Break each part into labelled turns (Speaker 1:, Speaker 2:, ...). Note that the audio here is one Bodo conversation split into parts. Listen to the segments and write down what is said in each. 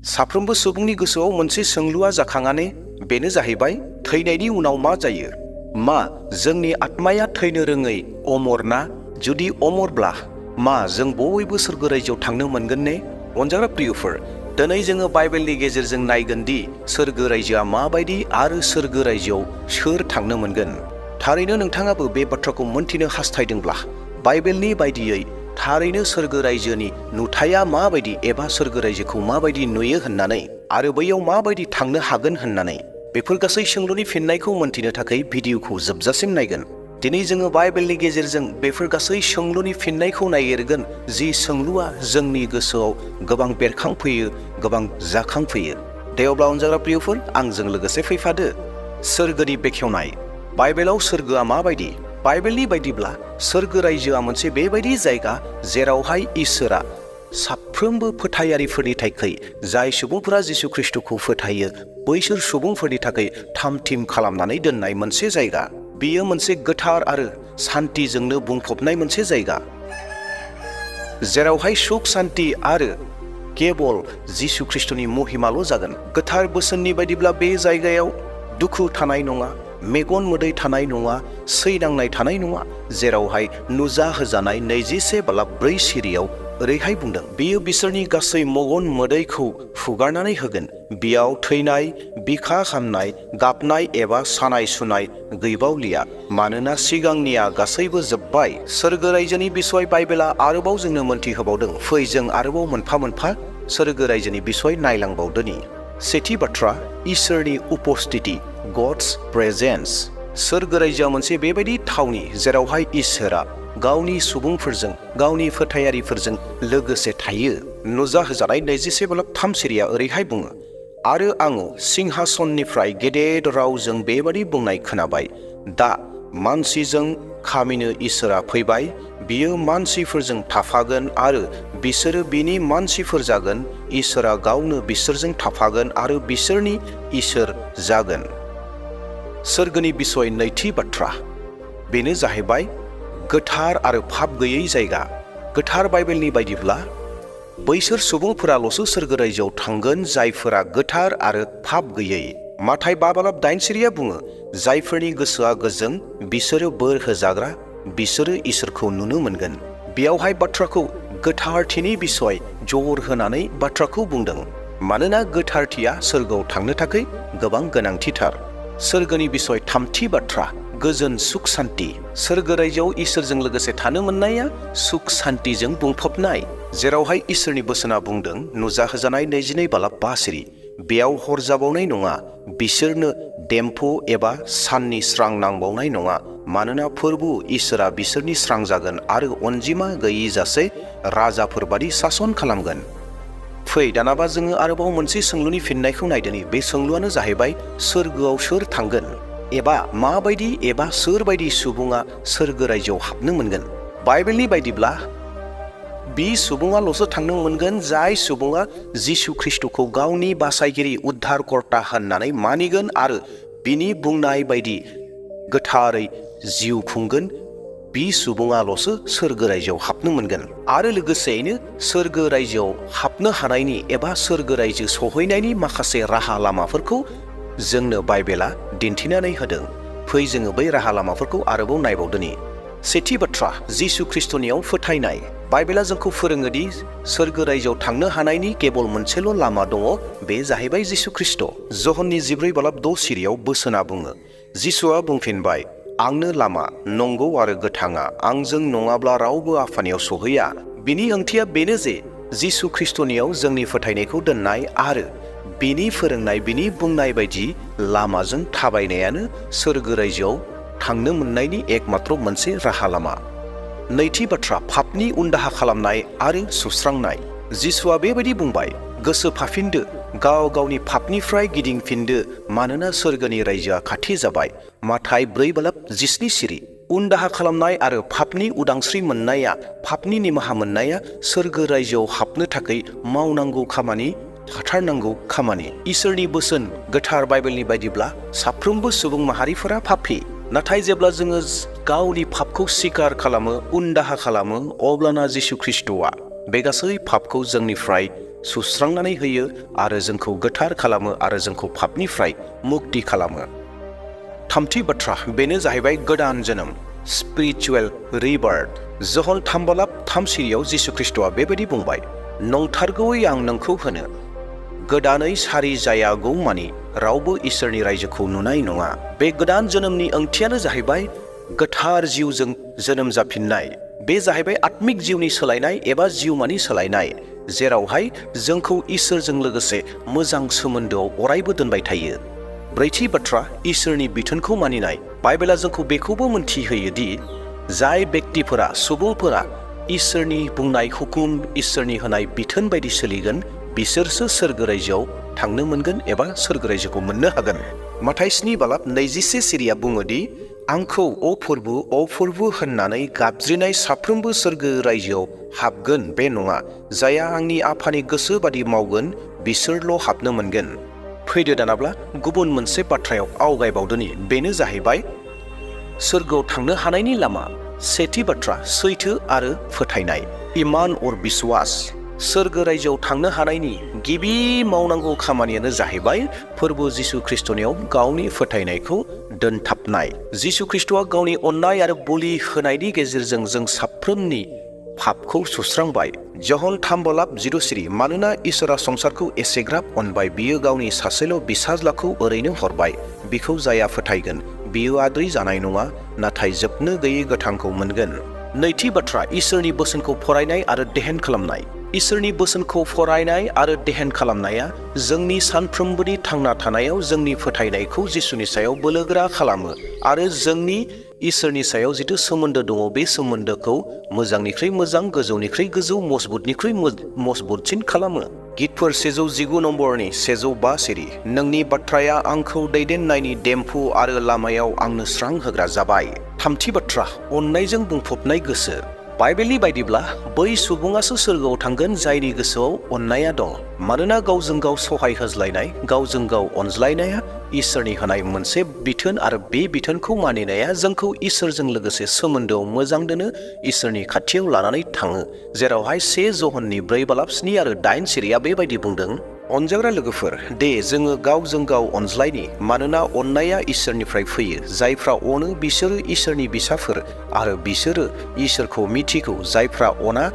Speaker 1: साफ्रोमबो सुबुंनि गोसोआव मोनसे सोंलुआ जाखांनानै बेनो जाहैबाय थैनायनि उनाव मा जायो? मा जोंनि आत्माया थैनो रोङै अमर ना? जुदि अमरब्ला मा जों बयबो सोरगो रायजोआव थांनो मोनगोन ने? अनजाग्रा प्रियफोर, दिनै जोङो बाइबेलनि गेजेरजों नायगोन दि सोरगो रायजोआ माबायदि आरो सोरगो रायजोआव सोर थांनो मोनगोन। थारैनो नोंथाङाबो बे बाथ्राखौ मोनथिनो हास्थायदोंब्ला बाइबेलनि बायदियै थारैनो सोरगो रायजोनि नुथाया माबायदि एबा सोरगो रायजोखौ माबायदि नुयो होननानै आरो बैयाव माबायदि थांनो हागोन होननानै बेफोर गासै सोंलुनि फिननायखौ मोनथिनो थाखाय भिडिअखौ जोबजासिम नायगोन। दिनै जोङो बाइबेलनि गेजेरजों बेफोर गासै सोंलुनि फिननायखौ नागिरगोन जि सोंलुआ जोंनि गोसोआव गोबां बेरखांफैयो, गोबां जाखांफैयो। दे अब्ला अनजाग्रा प्रियफोर, आंजों लोगोसे फैफादो। सोरगोनि बेखेवनाय। बाइबेलाव सोरगोआ माबायदि? बाइबेलनि बायदिब्ला सोरगो रायजोआ मोनसे बेबायदि जायगा जेरावहाय इसोरा साफ्रोमबो फोथायारिफोरनि थाखाय, जाय सुबुंफोरा जिसु ख्रिस्टखौ फोथायो बैसोर सुबुंफोरनि थाखाय थाम-थिम खालामनानै दोननाय मोनसे जायगा। बेयो मोनसे गोथार आरो सान्थिजोंनो बुंफबनाय मोनसे जायगा, जेरावहाय सुख सान्थि आरो केबल जिसु ख्रिस्टनि महिमाल' जागोन। गोथार बोसोननि बायदिब्ला बे जायगायाव दुखु थानाय नङा, मेगन मोदै थानाय नङा, सैनांनाय थानाय नङा, जेरावहाय नुजा होजानाय 21:4 सिरियाव ओरैहाय बुंदों, बेयो बिसोरनि गासै मगन मोदैखौ हुगारनानै होगोन। बेयाव थैनाय, बिखा खामनाय, गाबनाय एबा सानाय सुनाय गैबावलिया, मानोना सिगांनिया गासैबो जोब्बाय। सोरगो रायजोनि बिसय बाइबेला आरोबाव जोंनो मोनथिहोबावदों। फै जों आरोबाव मोनफा मोनफा सोरगो रायजोनि बिसय नायलांबावदोनि। सेथि बाथ्रा, इसोरनि उपस्थिति, गड्स प्रेजेन्स। सोरगो रायजोआ मोनसे बेबायदि थावनि जेरावहाय इसोरा गावनि सुबुंफोरजों, गावनि फोथायारिफोरजों लोगोसे थायो। नुजाहोजानाय 21:3 सिरिया ओरैहाय बुङो, आरो आङो सिंहासननिफ्राय गेदेर रावजों बेबादि बुंनाय खोनाबाय, दा मानसिजों खामिनो इसोरा फैबाय, बियो मानसिफोरजों थाफागोन आरो बिसोरो बिनि मानसिफोर जागोन। इसोरा गावनो बिसोरजों थाफागोन आरो बिसोरनि इसोर जागोन। सोरगोनि बिसय नैथि बाथ्रा, बेनो जाहैबाय गोथार आरो पाप गैयै जायगा। गोथार बाइबेलनि बायदिब्ला बैसोर सुबुंफोराल'सो सोरगो रायजोआव थांगोन जायफोरा गोथार आरो पाप गैयै। माथाय 5:8 सिरिया बुङो, जायफोरनि गोसोआ गोजों बिसोरो बोर होजाग्रा, बिसोरो इसोरखौ नुनो मोनगोन। बेयावहाय बाथ्राखौ गोथारथिनि बिसय जर होनानै बाथ्राखौ बुंदों, मानोना गोथारथिया सोरगोआव थांनो थाखाय गोबां गोनांथिथार। सोरगोनि बिसय थामथि बाथ्रा, गोजोन सुख सान्थि। सोरगो रायजोआव इसोरजों लोगोसे थानो मोननाया सुख सान्थिजों बुंफबनाय, जेरावहाय इसोरनि बोसोना बुंदों, नुजाहोजानाय 22:5 सिरि, बेयाव हर जाबावनाय नङा, बिसोरनो देम्फु एबा साननि स्रां नांबावनाय नङा, मानोना फोरबु इसोरा बिसोरनि स्रां जागोन आरो अनजिमा गैयि जासे राजाफोरबादि सासन खालामगोन। फै दानाबा जोङो आरोबाव मोनसे सोंलुनि फिननायखौ नायदोनि। बे सोंलुआनो जाहैबाय, सोरगोआव सोर थांगोन एबा माबायदि एबा सोरबायदि सुबुङा सोरगो रायजोआव हाबनो मोनगोन? बाइबेलनि बायदिब्ला बि सुबुङाल'सो थांनो मोनगोन जाय सुबुङा जिसु ख्रिस्टखौ गावनि बासायगिरि उद्धारकर्ता होननानै मानिगोन आरो बिनि बुंनाय बायदि गोथारै जिउ खुंगोन। बि सुबुङाल'सो सोरगो रायजोआव हाबनो मोनगोन। आरो लोगोसेयैनो सोरगो रायजोआव हाबनो हानायनि एबा सोरगो रायजो सहैनायनि माखासे राहा लामाफोरखौ जोंनो बाइबेला दिन्थिनानै होदों। फै जोङो बै राहा लामाफोरखौ आरोबाव नायबावदोनि। सेथि बाथ्रा, जिसु ख्रिस्टनियाव फोथायनाय। बाइबेला जोंखौ फोरोङोदि सोरगो रायजोआव थांनो हानायनि केबल मोनसेल' लामा दङ, बे जाहैबाय जिसु ख्रिस्ट। जहननि 14:6 सिरियाव बोसोना बुङो, जिसुआ बुंफिनबाय, आंनो लामा, नंगौ आरो गोथाङा, आंजों नङाब्ला रावबो आफानियाव सहैया। बिनि ओंथिया बेनो जे जिसु ख्रिस्टनियाव जोंनि फोथायनायखौ दोननाय आरो बिनि फोरोंनाय, बिनि बुंनाय बायदि लामाजों थाबायनायानो सोरगो रायजोआव थांनो मोननायनि एकमात्र मोनसे राहा लामा। नैथि बाथ्रा, पापनि उनदाहा खालामनाय आरो सुस्रांनाय। जिसुआ बेबायदि बुंबाय, गोसो फाफिनदो, गाव गावनि पापनिफ्राय गिदिंफिनदो, मानोना सोरगोनि रायजोआ खाथि जाबाय। माथाय 4:17 सिरि। उनदाहा खालामनाय आरो पापनि उदांस्रि मोननाया, पापनि निमाहा मोननाया सोरगो रायजोआव हाबनो थाखाय मावनांगौ खामानि, थाथारनांगौ खामानि। इसोरनि बोसोन गोथार बाइबेलनि बायदिब्ला साफ्रोमबो सुबुं माहारिफोरा पापी। नाथाय जेब्ला जोङो गावनि पापखौ स्वीकार खालामो, उनदाहा खालामो, अब्लाना जिसु ख्रिस्टआ बे गासै पापखौ जोंनिफ्राय सुस्रांनानै होयो आरो जोंखौ गोथार खालामो आरो जोंखौ पापनिफ्राय मुक्ति खालामो। थामथि बाथ्रा बेनो जाहैबाय गोदान जोनोम, स्पिरिचुवेल रिबार्थ। जहन 3:3 जिसु ख्रिस्ट'आ बेबायदि बुंबाय, नंथारगौयै आं नोंखौ होनो, गोदानै सारि जायागौ मानि रावबो इसोरनि रायजोखौ नुनाय नङा। बे गोदान जोनोमनि ओंथियानो जाहैबाय गोथार जिउजों जोनोम जाफिननाय। बे जाहैबाय आत्मिक जिउनि सोलायनाय एबा जिउमानि सोलायनाय, जेरावहाय जोंखौ इसोरजों लोगोसे मोजां सोमोन्दोआव अरायबो दोनबाय थायो। ब्रैथि बाथ्रा इसोरनि बिथोनखौ मानिनाय। बाइबेला जोंखौ बेखौबो मोनथिहोयो दि जाय बेक्तिफोरा सुबुंफोरा इसोरनि बुंनाय हुकुम, इसोरनि होनाय बिथोन बायदि सोलिगोन, बिसोरसो सोरगो रायजोआव थांनो मोनगोन एबा सोरगो रायजोखौ मोननो हागोन। माथाइ 7:21 बुङोदि आंखौ अ फोरबु होननानै गाबज्रिनाय साफ्रोमबो सोरगो रायजोआव हाबगोन बे नङा, जायहा आंनि आफानि गोसो बादि मावगोन बिसोरल' हाबनो मोनगोन। फैदो दानाब्ला गुबुन मोनसे बाथ्रायाव आवगायबावदोनि, बेनो जाहैबाय सोरगोआव थांनो हानायनि लामा। सेथि बाथ्रा सैथो आरो फोथायनाय, इमान और बिश्वास। सोरगो रायजोआव थांनो हानायनि गिबि मावनांगौ खामानियानो जाहैबाय फोरबो जिसु ख्रिस्ट'नियाव गावनि फोथायनायखौ दोनथाबनाय। जिसु ख्रिस्ट'आ गावनि अननाय आरो बोलि होनायनि गेजेरजों जों साफ्रोमनि पापखौ सुस्रांबाय। जहन 3:16 मानोना इसोरा संसारखौ एसेग्राब अनबाय, बियो गावनि सासेल' बिसाज्लाखौ ओरैनो हरबाय, बिखौ जाया फोथायगोन बियो आद्रि जानाय नङा, नाथाय जोबनो गैयै गोथांखौ मोनगोन। नैथि बाथ्रा इसोरनि बोसोनखौ फरायनाय आरो देहेन खालामनाय। इसोरनि बोसोनखौ फरायनाय आरो देहेन खालामनाया जोंनि सानफ्रोमबोनि थांना थानायाव जोंनि फोथायनायखौ जिसुनि सायाव बोलोगोरा खालामो आरो जोंनि इसोरनि सायाव जिथु सोमोन्दो दङ बे सोमोन्दोखौ मोजांनिख्रुइ मोजां, गोजौनिख्रुइ गोजौ, मजबुतनिख्रुइ मजबुतसिन खालामो। गितफोर 119 105 सिरि, नोंनि बाथ्राया आंखौ दैदेननायनि देम्फु आरो लामायाव आंनो स्रां होग्रा जाबाय। थामथि बाथ्रा अननायजों बुंफबनाय गोसो। बाइबेलनि बायदिब्ला बै सुबुङासो सोरगोआव थांगोन जायनि गोसोआव अननाया दं, मानोना गावजों गाव सहाय होज्लायनाय, गावजों गाव अनज्लायनाया इसोरनि होनाय मोनसे बिथोन आरो बे बिथोनखौ मानिनाया जोंखौ इसोरजों लोगोसे सोमोन्दोआव मोजां दोनो, इसोरनि खाथियाव लानानै थाङो, जेरावहाय 1 ज'हननि 4:7 आरो 8 सिरिया बेबायदि बुंदों, अनजाग्रा लोगोफोर, दे जोङो गावजों गाव अनज्लायनि, मानोना अननाया इसोरनिफ्राय फैयो। जायफ्रा अनो बिसोरो इसोरनि बिसाफोर आरो बिसोरो इसोरखौ मिथिगौ। जायफ्रा अना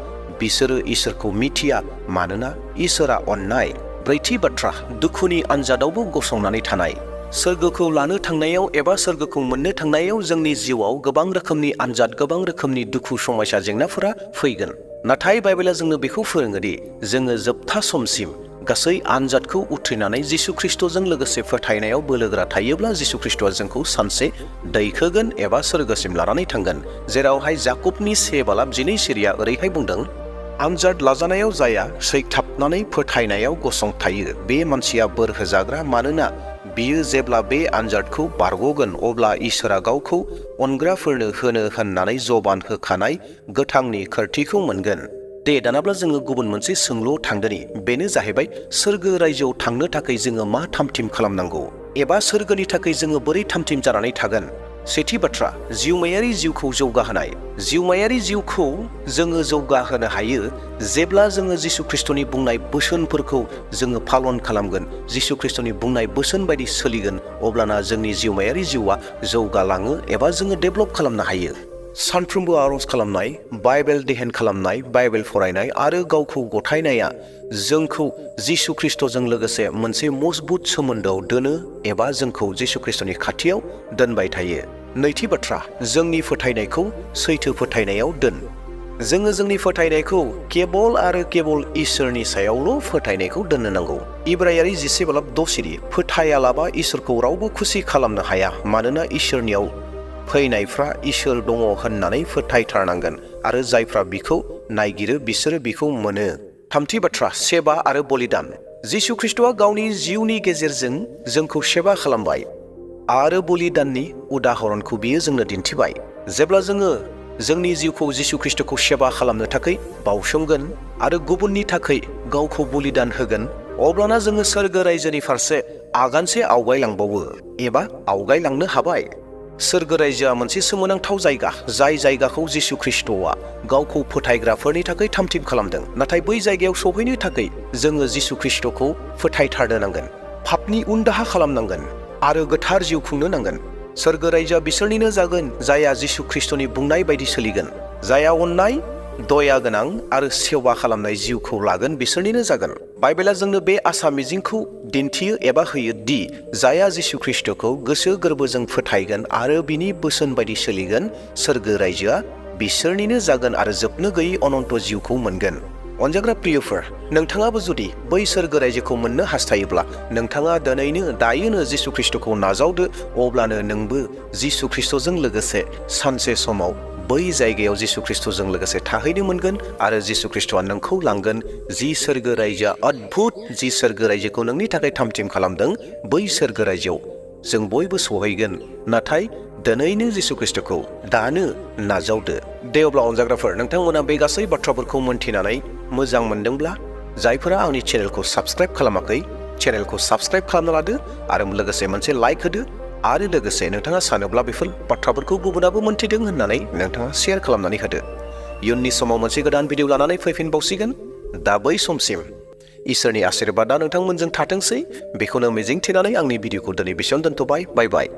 Speaker 1: बिसोरो इसोरखौ मिथिया, मानोना इसोरा अननाय। ब्रैथि बाथ्रा दुखुनि आनजादावबो गसंनानै थानाय। सोरगोखौ लानो थांनायाव एबा सोरगोखौ मोननो थांनायाव जोंनि जिउआव गोबां रोखोमनि आनजाद, गोबां रोखोमनि दुखु समयसा जेंनाफोरा फैगोन। नाथाय बाइबेला जोंनो बेखौ फोरोङोदि जोङो जोबथा समसिम गासै आनजादखौ उथ्रिनानै जिसु ख्रिस्ट'जों लोगोसे फोथायनायाव बोलोगोरा थायोब्ला जिसु ख्रिस्ट'आ जोंखौ सानसे दैखोगोन एबा सोरगोसिम लानानै थांगोन। जेरावहाय जाकबनि 1:12 सिरिया ओरैहाय बुंदों, आनजाद लाजानायाव जाया सैथाबनानै फोथायनायाव गसंथायो बे मानसिया बोर होजाग्रा, मानोना बियो जेब्ला बे आनजादखौ बारग'गोन अब्ला इसोरा गावखौ अनग्राफोरनो होनो होननानै जबान होखानाय गोथांनि खोरथिखौ मोनगोन। दे दानाब्ला जोङो गुबुन मोनसे सोंलुआव थांदोनि, बेनो जाहैबाय सोरगो रायजोआव थांनो थाखाय जोङो मा थामथिम खालामनांगौ एबा सोरगोनि थाखाय जोङो बोरै थामथिम जानानै थागोन। सेथि बाथ्रा जिउमायारि जिउखौ जौगाहोनाय। जिउमायारि जिउखौ जोङो जौगाहोनो हायो जेब्ला जोङो जिसु ख्रिस्ट'नि बुंनाय बोसोनफोरखौ जोङो पालन खालामगोन, जिसु ख्रिस्ट'नि बुंनाय बोसोन बायदि सोलिगोन, अब्लाना जोंनि जिउमायारि जिउआ जौगालाङो एबा जोङो डेभेलप खालामनो हायो। सानफ्रोमबो आर'ज खालामनाय, बाइबेल देहेन खालामनाय, बाइबेल फरायनाय आरो गावखौ गथायनाया जोंखौ जिसु ख्रिस्ट'जों लोगोसे मोनसे मजबुत सोमोन्दोआव दोनो एबा जोंखौ जिसु ख्रिस्ट'नि खाथियाव दोनबाय थायो। नैथि बाथ्रा जोंनि फोथायनायखौ सैथो फोथायनायाव दोन। जोङो जोंनि फोथायनायखौ केबल इसोरनि सायावल' फोथायनायखौ दोननो नांगौ। इब्रायारि 10:6 फोथायालाबा इसोरखौ रावबो खुसि खालामनो हाया, मानोना इसोरनियाव फैनायफ्रा इसोर दङ होननानै फोथायथारनांगोन आरो जायफ्रा बिखौ नायगिरो बिसोरो बिखौ मोनो। थामथि बाथ्रा सेबा आरो बलिदान। जिसु ख्रिस्ट'आ गावनि जिउनि गेजेरजों जोंखौ सेबा खालामबाय आरो बलिदाननि उदाहरनखौ बियो जोंनो दिन्थिबाय। जेब्ला जोङो जोंनि जिउखौ जिसु ख्रिस्ट'खौ सेबा खालामनो थाखाय बावसोमगोन आरो गुबुननि थाखाय गावखौ बलिदान होगोन, अब्लाना जोङो सोरगो रायजोनि फारसे आगानसे आवगायलांबावो एबा आवगायलांनो हाबाय। सोरगो रायजोआ मोनसे सोमोनांथाव जायगा, जाय जायगाखौ जिसु ख्रिस्ट'आ गावखौ फोथायग्राफोरनि थाखाय थामथिम खालामदों। नाथाय बै जायगायाव सौहैनो थाखाय जोङो जिसु ख्रिस्ट'खौ फोथायथारनो नांगोन, पापनि उनदाहा खालामनांगोन आरो गोथार जिउ खुंनो नांगोन। सोरगो रायजोआ बिसोरनिनो जागोन जायहा जिसु ख्रिस्ट'नि बुंनाय बायदि सोलिगोन, जायहा अननाय, दया गोनां आरो सेवा खालामनाय जिउखौ लागोन, बिसोरनिनो जागोन। बाइबेला जोंनो बे आसा मिजिंखौ दिन्थियो एबा होयो दि जायहा जिसु ख्रिस्ट'खौ गोसो गोरबोजों फोथायगोन आरो बिनि बोसोन बायदि सोलिगोन, सोरगो रायजोआ बिसोरनिनो जागोन आरो जोबनो गैयै अनन्त जिउखौ मोनगोन। अनजाग्रा प्रियफोर, नोंथाङाबो जुदि बै सोरगो रायजोखौ मोननो हास्थायोब्ला नोंथाङा दायोनो जिसु ख्रिस्ट'खौ नाजावदो, अब्लानो नोंबो जिसु ख्रिस्ट'जों लोगोसे सानसे समाव बै जायगायाव जिसु ख्रिस्ट'जों लोगोसे थाहैनो मोनगोन आरो जिसु ख्रिस्ट'आ नोंखौ लांगोन जि सोरगो रायजोआ अद्भुत, जि सोरगो रायजोखौ नोंनि थाखाय थामथिम खालामदों, बै सोरगो रायजोआव जों बयबो सहैगोन। नाथाय दिनैनो जिसु ख्रिस्ट'खौ दानो नाजावदो। दे अब्ला अनजाग्राफोर, नोंथांमोना बे गासै बाथ्राफोरखौ मोनथिनानै मोजां मोनदोंब्ला जायफोरा आंनि चेनेलखौ साबस्क्राइब खालामाखै, चेनेलखौ साबस्क्राइब खालामना लादो आरो लोगोसे मोनसे लाइक होदो आरो लोगोसे नोंथाङा सानोब्ला बेफोर बाथ्राफोरखौ गुबुनाबो मोनथिदों होननानै नोंथाङा शेयार खालामनानै होदो। इयुननि समाव मोनसे गोदान भिडिअ लानानै फैफिनबावसिगोन। दा बै समसिम इसोरनि आशीर्बादा नोंथांमोनजों थाथोंसै, बेखौनो मिजिंथिनानै आंनि भिडिअखौ दिनै बेसेयावनो दोनथ'बाय। बाय बाय।